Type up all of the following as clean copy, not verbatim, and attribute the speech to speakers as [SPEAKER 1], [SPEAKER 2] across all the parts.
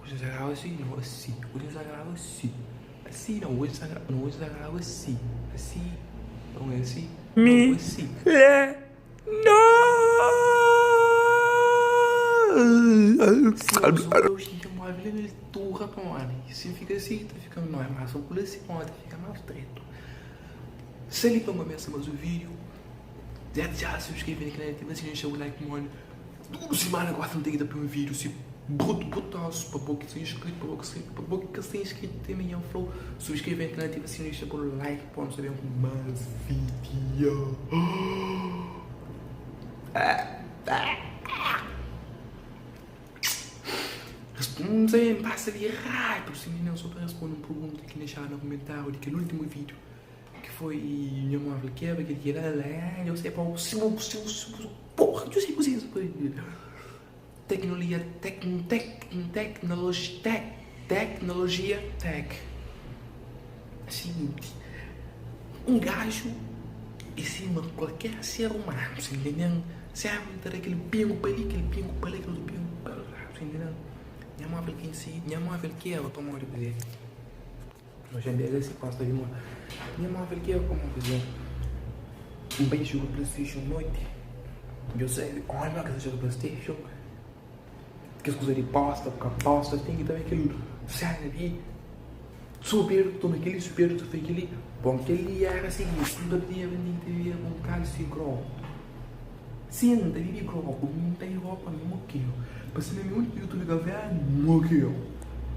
[SPEAKER 1] Oji N sa grava si, no asi. Oji N sa grava si, asi no. Oji N sa grava, no oji N sa grava si, asi, no é asi,
[SPEAKER 2] Mi
[SPEAKER 1] no asi.
[SPEAKER 2] le no.
[SPEAKER 1] Si eu sou eu xinti móvel la na altura pamodi si N fika si ta fika menor mas si N pula si pamodi ta fika más stretu. Sta li pa N kumesa más un vídiu. Dja dja subskreve na kanal ativa sininhu dexa bu like pamodi tudu simana kuasi N ten ki ta poi un vídiu si brutu brutasu pa bo ki sta inscrito pa bo ki sta pa bo ki ka sta inscrito tanbe dja N fla-u subskreve na kanal ativa sininhu dexa bu like pamodi nu sta ben ku más vídiu. Responde, N pasa li rápidu si mininu so pa responde un pergunta ki dexadu na komentáriu di kel últimu vídiu ki foi nha móvel kebra kel ki la la eu sei pa si bu si bu si bu porra eu sei kuzê teknologia tek tek teknologia tek teknologia tek siginti un gaju é sima kualker ser umanu sa ntende Sempre ta da kel pingu pa li, kel pingu pa la, kel otu pingu pa la, sa ntende? Nha móvel ki N nha móvel ki era pamodi kuzê? Nos dja bebe si kosta di mô. Nha móvel ki era pamodi kuzê? N bai juga Playstation noti, dja sabe ómi ki ta juga Playstation, kes kuza di posta ku ka posta, ten ki ta ben kel sena di Soberbu toma kel-li, soberbu ta fla kel-li. Bon, kel-li éra siginti, N ta bebeba, N ta bebeba un kalsi grogu. Sin, N ta bebe grogu, mi N ta Europa, mi mokeru. Pa sima mi un litru di kafé, mokeru.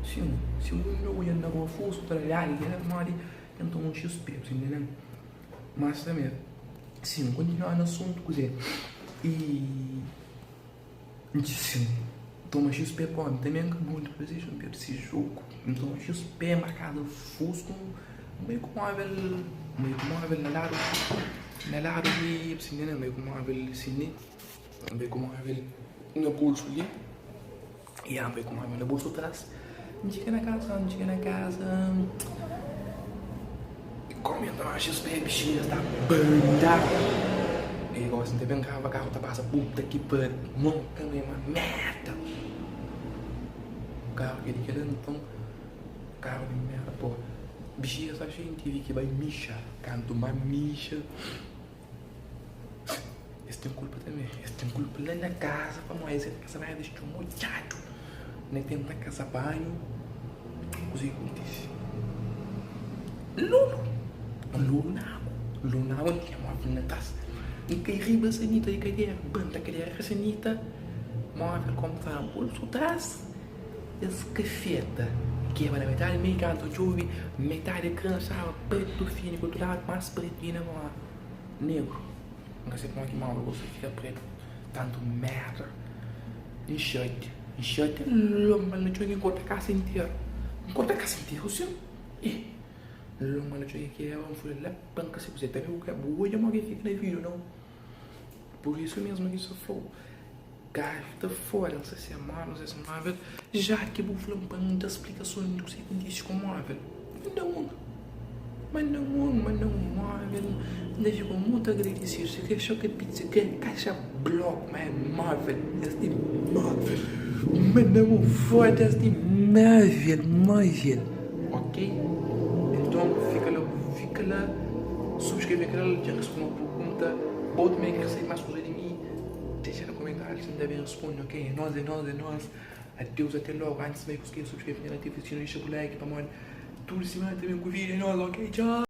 [SPEAKER 1] Sin, si un dia bu na rua fusu ta da di kel-la pamodi N toma un xis peru, entendeu? Mas tanbe, sin, kontinua na asuntu kuzê? I. Sin, toma XP pó, também ka muito PlayStation perdi esse jogo. Então XP marcado fusco, meio com móvel, meio com móvel na lado, na lado di, assim, né, meio com móvel assim, né, meio com móvel na bolso ali, e ah, meio com móvel na bolso atrás. N txiga na casa, N txiga na casa, Comenta XP bixinha sta banda E gosi N ta ben grava karu ta pasa puta ki pariu Mon ka na ma merda Karu ki di kela nton Karu di merda po Bixinha sta xeiu N tive ki bai mixa Kantu N ba mixa Es ten kulpa tanbe Es ten kulpa la na kaza pamodi es entra na kaza txeu modjadu Na tenta kaza banhu Kuzê ki kontise? Lulu! Lulu na agu! Lulu na agu, N tinha móvel na tras. N kai riba sanita di kadera, banta kadera ka sanita, móvel komu ta na bolsu tras, es kafeta keba na metadi, mi kantu djobe metadi kran staba pretu finu di otu ladu, mas pretu inda ma negru. N ka sai pamodi ki móvel gosta di fika pretu, tantu merda. Nxati, nxati, lonba na txon ki N korta kasa interu. N korta kasa interu sin. Ih, lonba na txon ki era, N fla la pa N ka sai kuzê. Tanbe bu ka, bu odja modi ki fika na vídiu nau. Pur isu mesmu ki N sta fla-u, gaju ta fora, N sa si é móvel, N sa si é móvel. Já ki bu fla-m pa N da splikason di kuzê ki kontise ku móvel, manda un. Manda un omi, manda un móvel, N ta fika mutu agradesidu. Si kre xoka pizza, kre kaxa bloku, ma é móvel, es di móvel. Manda un foda-s di móvel, móvel, ok? Nton, fika la, fika la, subskreve na kanal, dja responde bu pergunta. Bo tanbe ki kre sabe más kuza di mi, dexa na komentárius, N ta ben responde, ok? É nós, é nós, é nós. Adeus, até logu. Antis, ma e ku skese subskreve na kanal, ativa sinu, dexa bu like, pamodi. Tudu simana ta ben ku vídeo novu, ok? Txau!